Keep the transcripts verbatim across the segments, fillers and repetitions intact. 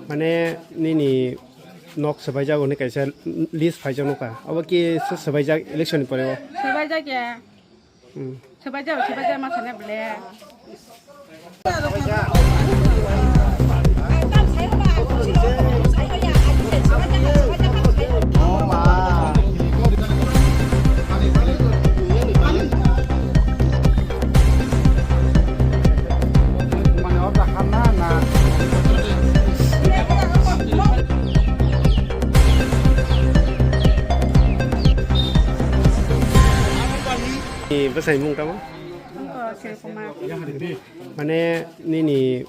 Mane nini nok swbaijak hwnwi kaisa list phaijak nukha. Abo ki se swbaijak election ni pore o? Swbaijak ya. Hmm. Swbaijak, swbaijak ma sane ble. Ni bwsai mung tamo? Wngkha Srikumar. Mane nini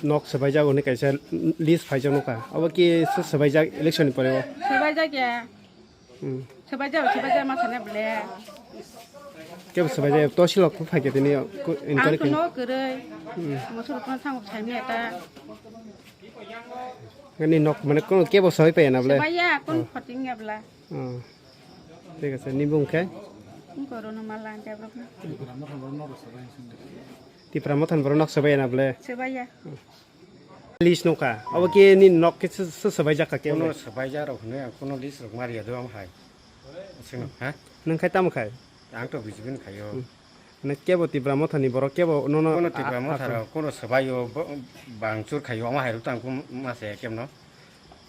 nok swbaijak hwnwi kaisa list phaijak nukha. Abo ki se swbaijak election ni pore o? Swbaijak ya. Hmm. Swbaijak, swbaijak ma sane ble. Kebo swbaijak, tosilok phai khe tini ko-, Ang inquiry khe. Kuno kwrwi. Hmm. Moso rokno thango saimya ta. Ani nok mane kono kebo soi paya na ble? Swbaiya, kon Oh. Photing ya bla. Oh. Thik ase, ni bung khe? Ang korono mala ang khe brokno. Tipra Motha ni borok nok swbaiya na ble? Swbaiya. List nukha. Abo ke ni nok ke se, se swbaijak kha ke Kuno ble? Swbaijak rok hwnwi ang kuno list rok mariya do am hai. Sino, ha? Nwng khai tamo khai? Ang to B J P ni khayo. Hmm. Nwng kebo Tipra Motha ni borok kebo nono Kuno Tipra a-, Motha a-, rok kuno swbaio bo-, bangchur khayo, omo hai rok tang kum ma se kemno.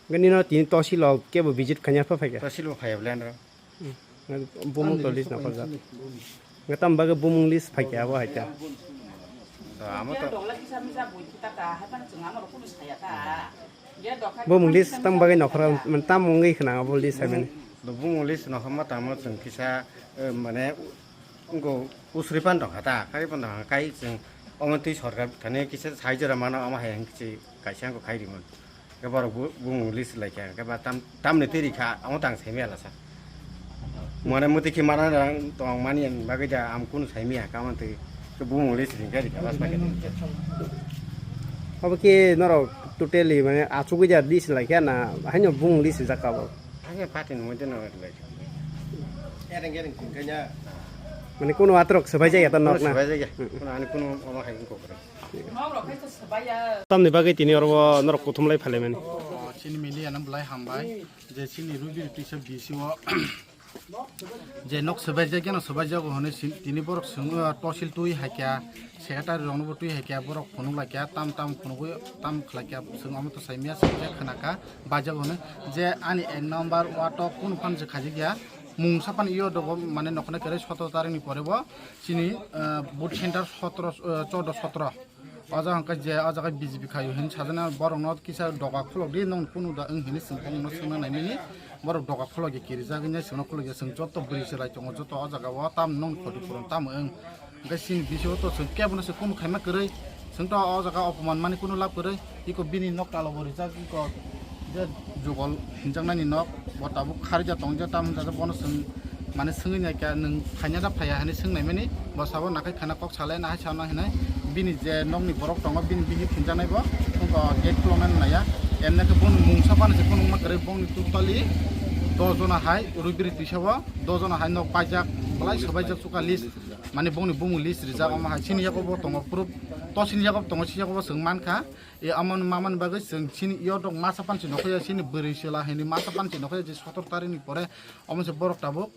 Gani no tini tosil o kebo visit khanya pha phai kha. Tosil o phai blen ro. Hmm. Bumung to list na khoja. Nga tam bagwi bumung list phaikya abo haikya. To amo to Bumung list tam bagwi nokhora man tam wngwi khna abo list hai mani. Bumung list nokhorma tamo chwng kisa, eh, mane wngko usri pan dong hata, kari pan dong kai chwng omo twi sorkar thani kisa sai jora mano amo hai hwn kichi kaisa wngko khai rimon. Khe borok bu-, bumung list lai kha, khe ba tam, tamni twi rikha, amo tang saimaya lasa. Mane mwtwi khe mana rang tong mani bagwi da, am kunu saimaya, kamantwi khe bumung list ringkha rikha, bas paikha. Obo khe norok totally mane achugwi da list lai kha na, haino bumung list rijak ka bo? Haino party ni moddhe no lai kha. Mane kunu atrok swbai jaya ta nok na? Swbai jaya. Hmm. Kunu ani kunu omo hai wngkha. Tamni bagwi tini oro norok kuthum lai phalai mani. O, chini media no belai hambai je chini Rubiri twisa B C o je nok swbaijak geno swbaijago hwnwi sin-, tini borok swng, o, tosil twi haikya, secretary rokno bo twi haikya, borok phunuk laikya, tam tam phunugwi tam khlaikya, swng omo to saimya, swngkhe khwnakha, baijago hwnwi je ani ek number wato kunu phan se khaijak ya, mungsa phan iyo dogo mane nokhornai kwrwi sotoro tarikni pore bo chini, o, booth center sotoro, o, choudo sotoro. O jaga hwnkhe je o jaga B J P khaio hinwi sajana borokno kisa doga khulok di, nwng kunu da wng hinwi chwng bongno swngna naimani. Borok doga khulok ya kirijak wngya, chwngno khulok ya, chwng joto bwrwi chwrai tongo, joto o jaga o tam nwng khoti puron tam wng. Hwnkhe chini B C o to chwng kebono se kunu khaima kwrwi, chwng to o jaga opoman mani kunu lab kwrwi. Iko bini nok talo bo rijak, iko je jugol hinjaknani nok, bo tabuk kharija tong je, tam hinjak bono chwng mane swngwi naikha, nwng phaiya da phaiya hinwi swngnaimani, bo sabo nakhai khana kok salai nahai sana hinwi, bini je nokni borok tongo, bini bihik hinjaknai bo, wngkha gate khuloknani naiya, emnakhe bono mungsa phano se khulukma kwrwi, bongni totally dos jona hai rubiri twisao, dos jona hai nok paijak, belai swbaijak chuka list, mane bongni bumung list rijak, omo hai chini yago bo tongo proof, to chini yago bo tongo, chini yago bo chwng mankha. E, amoni mamani bagwi chwng chini yodok masa pansi nokhoya, chini bwrwi chwla hinwi masa pansi nokhoya, je sotor tarikni pore omo se borok tabuk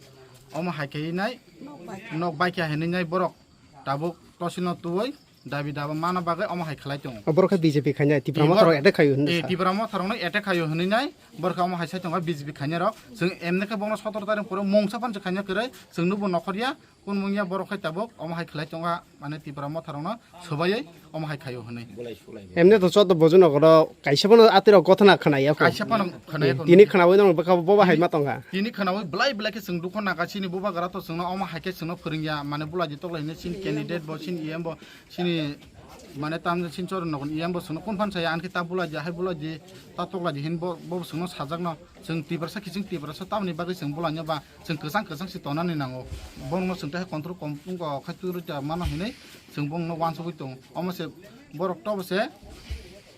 omo hai khe nai nok baikha hinwi nai borok tabuk tosilno tuwi dabi daba mana bagwi omo hai khlai tongo. O borok khe B J P khainai, Tipra Motha rok attack khaio hinwi sa. Tipra Motha rokno attack khaio hinwi nai borok khe omo hai sai tongo B J P khainai rok. Chwng emne khe bokno sotor tarikni pore mungsa pansi khaina kwrwi chwng nubo nokhorya. Kun mungya borok khai tabuk omo hai khlai tonga, mane Tipra Motha rokno swbaiwi omo hai khaio hwnwi. Emne to joto bojo nokoro kaisa phano atwi rok gothana khwnaya kho. Kaisa phano khwnaya kho. Tini khwnawi nang bwkha boba hai ma tongkha. Tini khwnawi belai belai khe chwng dukho naka chini bubagra to chwngno omo hai khe chwngno phwrwngya, mane bulaidi toklai hwnwi chini candidate bo chini E M bo chini mane tam chini choro nokni E M bo chwngno kun phan saya ankhe ta bulaidi hai bulaidi ta toklaidi hin bo bo chwngno sajakno. Chwng Tiprasa kiching Tiprasa tamni bagwi chwng bulaino ba chwng kwchang kwchang se tonani nango. Bono chwng tei control kom wngkha khai twi rwkya mano hinwi chwng bono uansugwi tongo. Omo se borok tobo se,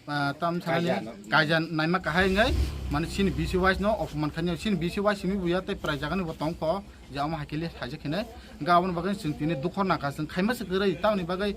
ah, tam sanani kaija naima kahai wngnai mane chini B C wise no opoman khainai. Chini B C wise simi buya tei prai jagani bo tongkho je omo hai khe le saijak hinwi. Hwnkhe aboni bagwi chwng tini dukho nangkha chwng khaima se kwrwi tamni bagwi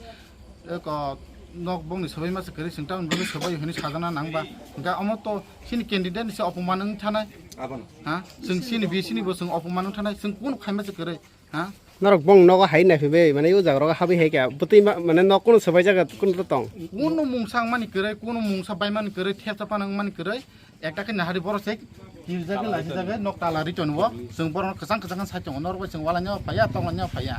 eko Nok bongni swbaima se kwrwi, chwng tamoni bagwi swbaio hinwi sajana nang ba? Hwnkhe omo to chini candidate ni se opoman wng thanai. Abono. Ha? Chwng chini B C ni bo chwng opoman wng thanai, chwng kunu khaima se kwrwi. Ha? Norok bong nogo hai nai phaibai, mane o jaga rogo habwi hai kha. Bwtwi ma-, mane nok kunu swbai jaga kunu to tong. Kunu mungsa wngmani kwrwi, kunu mungsa baimani kwrwi, thepsa phano wngmani kwrwi. Ekta khe nahari borok se kirjagwi lachijagwi nok tala ri tongo. Chwng borok kwchang kwchang khe sai tongo. Norok bai chwng walainw phaiya, tonglainw phaiya.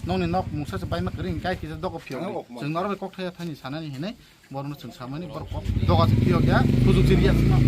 Nokni nok mungsa se baima kwrwi hwnkhe kisa dogo phiyok. Chwng norok bai kok thaya thani sanani hinwi borokno chwng samani borok kok doga se phiyok ya, sujuk se riya chwngno.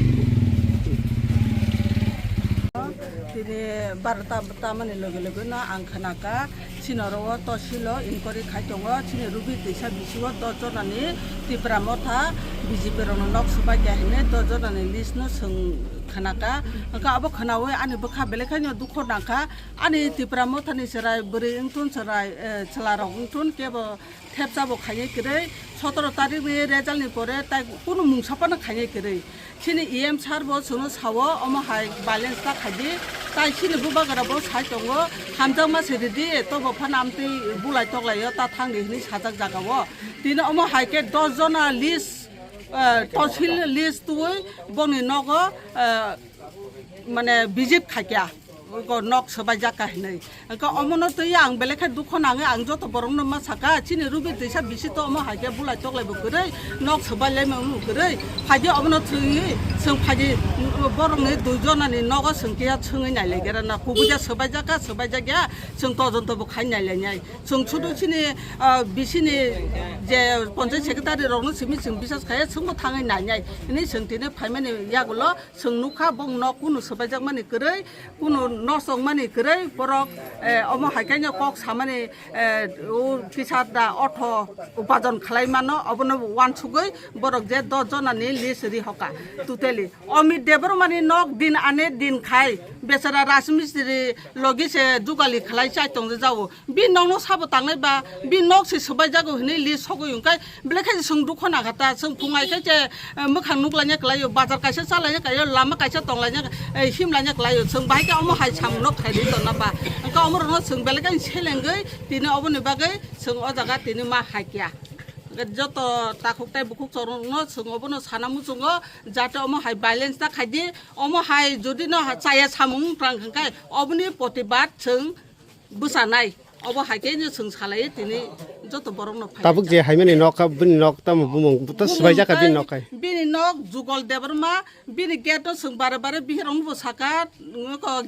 Tini barota tamani loge loge no ang khna kha, chini oro o tosil o inquiry khai tongo, chini Rubi twisa bisingo dos jona ni Tipra Motha B J P rok no nok swbai kha hinwi dos jona ni list no chwng khna kha. Hwnkhe abo khnaui ani bwkha belai khaino dukho nang kha, ani Tipra Motha ni chwrai bwrwi wngthun, chwrai, eh, chwla rok wngthun, kebo thepsa bo khainai kwrwi, sotoro tarik ni result ni pore tai kunu mungsa phano khainai kwrwi. Chini E M sir bo chwngno sao, omo hai balance ta khaidi, tai chini bubagra bo sai tongo, hamjakma se ridi, tobo phano amtwi bulai toklaio ta thangdi hinwi sajak jaga o. Tini omo hai khe dos jona list, eh, tosil list twiwi bongni nogo, eh, mane visit khaikha. Oko nok swbaijak kha hinwi. Hwnkhe omono twi ang belai khe dukho nangwi ang joto borokno ma sakha, chini Rubi twisa bisi to omo hai khe bulai toklai bo kwrwi, nok swbai lai mano kwrwi. Phaidi omono thwiwi, chwng phaidi borokni dui jonani nogo chwng kiya chwngwi nai lai gra na, kubui ja swbaijak kha, swbaijak ya, chwng todonto bo khai nai lai nai. Chwng sudu chini, ah, bisini je ponchayat secretary rokno simi chwng bisas khaiya, chwngbo thangwi nai nai. Hwnwi chwng tini phaimani yagulo chwng nukha, bong nok kunu swbaijakmani kwrwi. Kunu nosongmani kwrwi borok, eh, omo hai khe no kok samani, eh, o kisa da ortho upajon khlai mano, obono uansugwi borok je dos jonani list ri hoka totally. Amit Debbarmani nok din ane din khai, bechara rajmistri logi se jugali khlai chai tong jao. Bini nokno sabo tangnai ba, bini nok se swbaijago hinwi list sogwi hwnkhe, belai khe chwng dukho nangkha ta, chwng phungai khe che, eh, mwkhang nuklaina kwlaio, bazar kaisa chalaina kwlaio, lama kaisa tonglaina, eh, himlaina kwlaio, chwng bahai khe omo hai samung nok khaidi tongna ba. Hwnkhe omorokno chwng belai khe selengwi tini oboni bagwi chwng o jaga tini ma hai kya. Joto takhuk tei bukhuk chwrwngno chwng obono sana muchungo, jate omo hai violence ta khaidi, omo hai jodi no chaya samung wngkha hwnkhe oboni protibad chwng bwchanai. Obo hai khe no chwng salai tini joto borok no phai. Tabuk je haimani nok kha, bini nok tamo bumung, buto swbaijak kha bini nok khai. Bini nok Jugal Debbarma, bini gate no chwng bare bare bihirok no bo saka,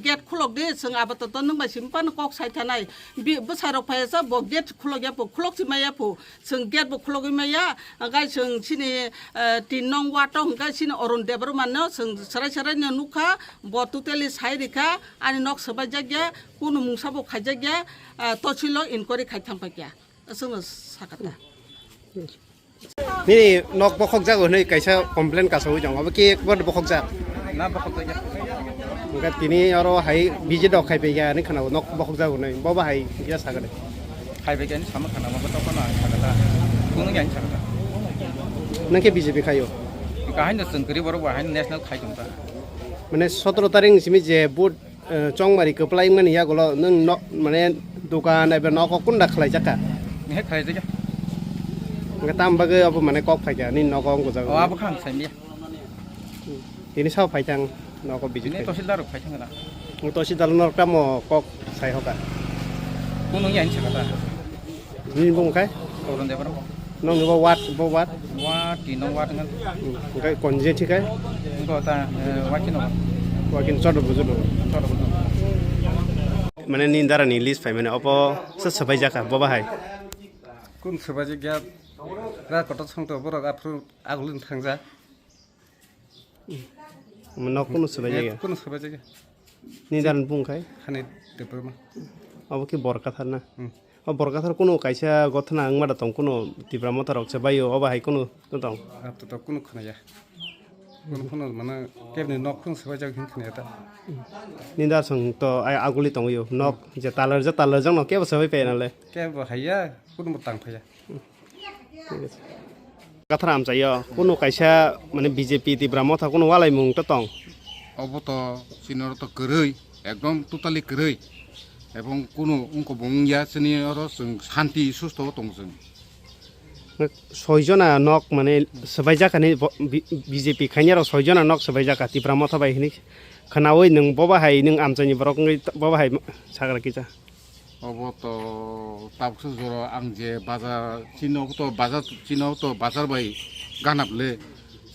gate khulok di, chwng abato to nwng bai simi phano kok sai thanai. Bwsai rok phai sa bo gate khulok ya pho, khulok si maya pho, chwng gate bo khulogwi maya, hwnkhe chwng chini, eh, tin nong ward o hwnkhe chini Arun Debbarma no chwng chwrai chwrai no nukha, bo totally sai rikha, ani nok swbaijak ya. Kunu mungsa bo khaijak ya, ah, tosil o inquiry khai thang paikha. Aswkno sakha ta. Nini nok bokhok jago hinwi kaisa complaint kasawi tongo, abo khe ekbar bokhok jak? Na, bokhok jak ya. Hwnkhe tini oro hai visit rok khai paikha hinwi khwnao, nok bokhok jago hinwi, bo bo hai kisa sakha de. Khai paikha hinwi sama khwnao, bo tokno ang sakha ta. Kunu khe ang sakha ta. Nwng khe B J P khaio? Kahai no chwng kwrwi borok bo hai national khai tong ta. Mane sotoro tarik ni simi je vote eh, chongmari kwplai wngmani yagulo nwng no, mane, dukan eba nogo kunda khlaijak kha? He khlaijak ya. Hwnkhe tam bagwi obo, mane, kok phaikha nini nogo wng gujak? O, abo kha ang saimya. Tini sao phaithang nogo visit khai? Tini tosildarrok phaithang na. Tosildarrok tamo kok sai hoka? Kunu ya hinwi sakha ta. Nini bung khai? Arun Debbarma. Nokni bo ward, bo ward? Ward, tin nong ward ngan. Hmm, hwnkhe konje thikhai? Wngkha ta, eh, wakin nong. Wakin choddo bujudo. Choddo bujudo. Mane nini dara ni list phai mane obo se swbaijak kha, bo bahai? Kun swbaijak ya? Ra kotor songto borok aphuru agulin thangja. Nok kunu swbaijak ya? Kunu swbaijak ya. Ni dan bung khai? Hani Debbarma. Obo ki borkathar na? Hmm. O borkathar kunu kaisa gothana wngma da tong, kunu Tipra Motha rok se baio, obo hai kunu tong? Ato to kunu khwnaya. Kunu phano mane kebni nok kunu swbaijak hin khwnaya ta. Ni da song to ai aguli tongyo. Nok je talarjak, talarjak no kebo swbai paya nale? Kebo haiya, kunu bo tang phaya. Thik ache. Kathar amchaio, kunu kaisa, mane, B J P Tipra Motha kunu walaimung to tong? Obo to chini oro to kwrwi, ekdom totally kwrwi. Ebong kunu wngkobong wngya, chini oro chwng shanti susto o tongo chwng. Soi jona nok mane swbaijak kani bo-, B-, B J P khainai rok soi jona nok swbaijak ka Tipra Motha bai hinwi khwnawi nwng boba hai nwng amchaini borok wngwi boba hai sagra kisa. Obo to tabuksa jora ang je bazar chino to bazar chino to bazar bai ganap le.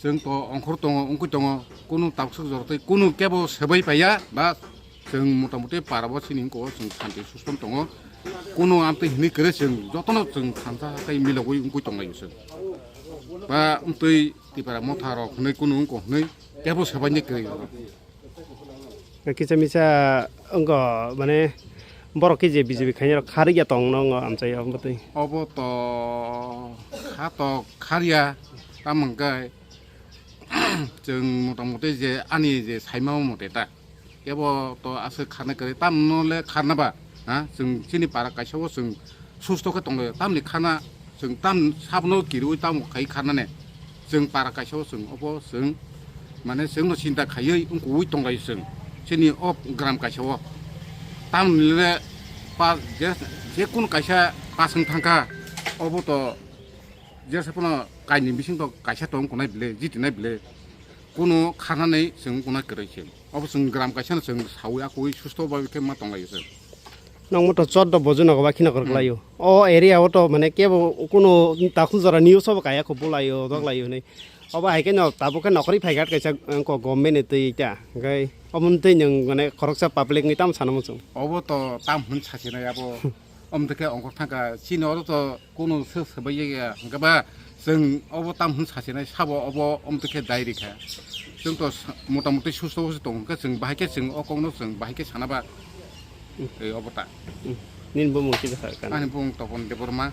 Chwng to ongkhor tongo, wngkui tongo, kunu tabuksa jora tei kunu kebo swbai paiya ba chwng motamuti para bo chini wngkho chwng santi sustom tongo. Kunu amtwi hinwi kwrwi chwng jotono chwng thansa tei milogwi wngkui tonglaio chwng. Ba wngtwi Tipra Motha rok hinwi kunu wngkho hinwi kebo swbaini kwrwi. Kisa misa wngkho mane borok khe je B J P khainai rok kharwi ya tong no wngkho amchai omo twi. Obo to kha to kharya tamo hwnkhe chwng motamuti je ani je saima o mote ta. Kebo to aswk kharna kwrwi, tamno le kharna ba, ha? Chwng chini para kaisa o chwng susto khe tonglaio. Tamni khana chwng tam sabno kirui tamo khai kharnani. Chwng para kaisa o chwng obo chwng mane chwngno chinta khaiwi wngkui tonglaio chwng. Chini o gram kaisa o. Tamni le pa je, je kun kaisa paswng thangkha obo to jesa phano kaini bising to kaisa tong kunai bile, jitinai bile. Kuno kharnani chwng kuna kwrwi se. Obo chwng gram kaisa no chwng sawi akui susto bai khe ma tonglaio chwng. Nang moto choddo bojo nogo ba khina kor Hmm. Klaio. O area o to mane kebo kuno takhuk jora news obo kaya kho bulaio, dok laio hinwi. Obo hai khe no tabuk khe nokori phai gat kaisa, eh, ko government ni twi ta. Hwnkhe omo twi nwng mane khoroksa public ni tamo sana muchung. Obo to tam hwn sasinai abo. Omo twi khe ongkhor thangkha chini oro to Kunu se swbai ya ya, hwnkhe ba chwng obo tam hwn sasinai sabo obo omtwi khe dai rikha. Chwng to sa-, motamuti susto se tong hwnkhe chwng bahai khe chwng o kokno chwng bahai khe sana ba. Hmm. Ei obo ta. Hmm. Nini bumung kisa sa kan? Ani bumung Topon Debbarma.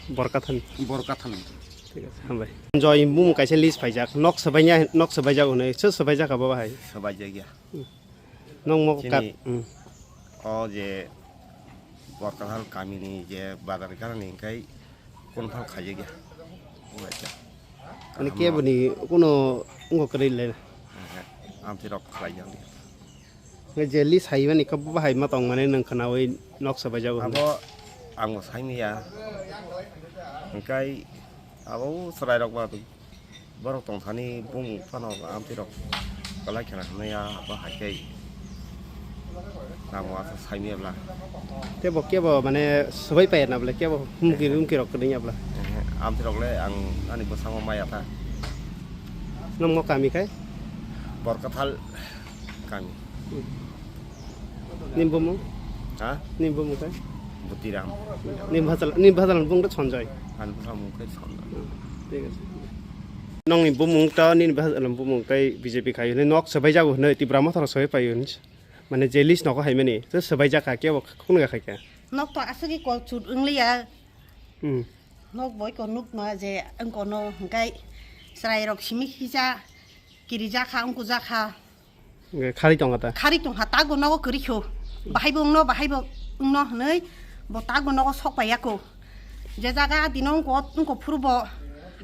Borkathani. Borkathani. Thik ase, hambai. Joy bumung kaisa list phaijak, nok swbaina, nok swbaijak hwnwi, se swbaijak abo bahai? Swbaijak ya. Hmm. Nokmo chini kat, hmm. O je Borkathal kamini je bazar ganani hwnkhe konphal khaijak ya. Ani keboni kuno wngkha kwrwi le. Amtwi rok khlai jak. Nge je list haimani khe bo bahai ma tong mani nwng khwnawi nok swbaijak. Abo ang bo saimaya. Hwnkhe abo chwrai rok ba Borok tong thani bumung phano amtwi rok kwlai khena hwnwi ya ba hai khe namo asa saimaya bla. Tebo kebo mane swbai paiya na bla kebo humki humki rok kwdwng ya bla. Ehe, amtwi rok le ang ani bwskango maya ta. Nokmo kami khai? Borkathal kami. Nini bumung? Ha? Nini bumung khe? Butiram. Nini bhajal, nini bhajal bung khe Sanjoy. Ani bhajal bung khe Sanjoy. Hmm, thik ase. Nokni bumung ta nini bhajal bumung khe B J P khai hwnwi nok swbai jago hwnwi Tipra Motha rok swbai paio hwnwi. Mane je list nogo hai mani, to swbai jakha kebo khuknwi kha khe. Nok to aswk kok chut wngliya. Hmm. Nok boi ko nuk no je wngko no hwnkhe chwrai rok simi khisa kiri jakha wngku jakha. Hwnkhe khari tongkha ta? Khari tongkha, tago nogo kwrwi kho. Bahai bo wngno, bahai bo wngno hwnwi bo tago nogo sok paiya kho. Je jaga dino wngko, wngko phuru bo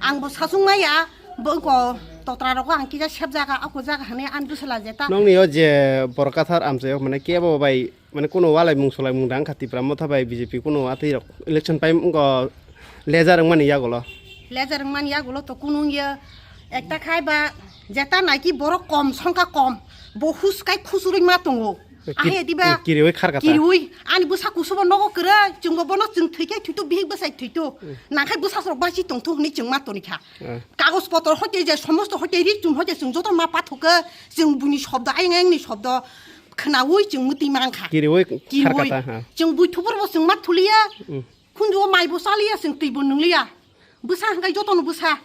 ang bo sachung maya, bo wngko totra rogo ang kisa sep jaga, ako jaga hwnwi ani bwsala jeta. Nokni o je Borkathal amchai o mane kebo bai mane kuno walai mung solai mung dang kha Tipra Motha bai B J P kuno atwi rok election pai wngko lejar wngmani yagulo. Lejar wngmani yagulo to kunu wngya ekta khai ba jeta naiki borok kom songkha kom bo hus kai khusurui ma tongo. Kir-, ahai diba kiriwi kharkha ta. Kiriwi ani bwsa kusubo nogo kwrwi chwngbo bono chwng thwikai thwitu bihik bwsai thwitu. Hmm. Nangkhai bwsa rok basi tongthok hwnwi chwng ma tonikha. Hmm. Kagoj potro hoite je somosto hoite ri chum hoite chwng joto ma pathokhe chwng buini shobdo ayang ayangni shobdo khwnawi chwng mwtwi mankha. Kiriwi kiriwi kharkha ta, ha. Chwng buithupurbo chwng ma thuliya. Hmm. Khunju o mai bo chaliya, chwng twi bo nwngliya. Bwsa hwnkhe jotono bwsa.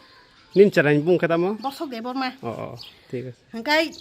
Nini chwraini bumung khe tamo? Borsok Debbarma. O, o, thik ase. Hwnkhe